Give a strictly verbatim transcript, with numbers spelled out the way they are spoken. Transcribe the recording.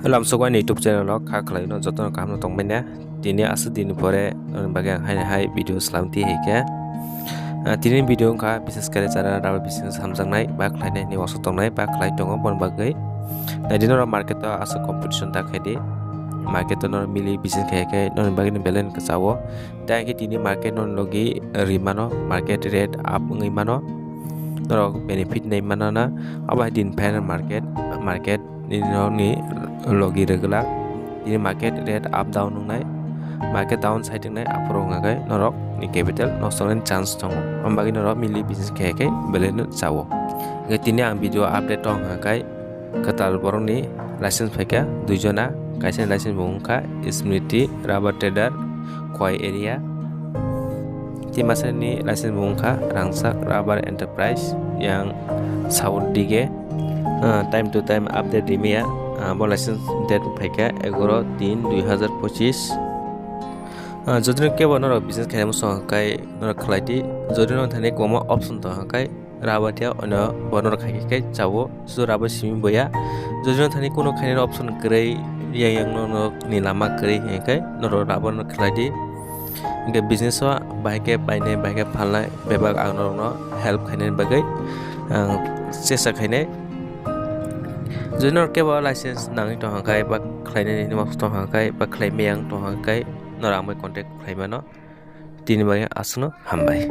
Hello, amsuk ani YouTube channel o kha khlai no joto no kaham no tong manya. Tini aswk din pore noni bagwi ang hai hai video slam ti hai khe. Ah, tini video wngkha bises khe chara rubber business hamjaknai ba khlainai ni waksuk tongnai ba khlai tongo bon bagwi. Nai di norok market o aswk competition ta khai di. Market o norok mili business khai khe noni bagwi ni belai no kwchao. Tei khe tini market no logi ri mano, market rate up wngwi mano. Norok benefit nai mano na, abo hai din phaina market, market ni norok ni logi regular. Tini market rate up down wngnai, market down side wngnai, aphuru wngkha khe norok ni capital nosto wngnai chance tongo. Amo bagwi norok mili business khai khe belai no chao. Hingkhe tini ang video update tong kha khe kwtal borokni license phaikha duijona, kaisa ni license bo wngkha Smriti Rubber Trader, Khowai area. Tei masani license bo wngkha Rangchak Rubber Enterprise yang South dige. Ah, time to time update rimaya. Ah, bo license date phaikha egaro tin dui hazar pochis. Ah, jodi no kebo norok business khaina muchung khe norok khlai di. Jodi no thani kwbangma option tong khe rubber ya ono bo norok khai khe chao. Sudu rubber simi boya. Jodi no thani kuno khainani option kwrwi, yang yang no, no ni lama kwrwi hingkhe norok rubber no khlai di. Hingkhe business o bahai khe painai, bahai khe phalnai, bebak ang norok no help khainani bagwi ang chesta khainai. Jodi norok kebo license nangwi tong khe ba khlainani tong khe ba khlai maya wng tong khe norok ang bai contact khlai mano. Tini bagwi aswkno hambai.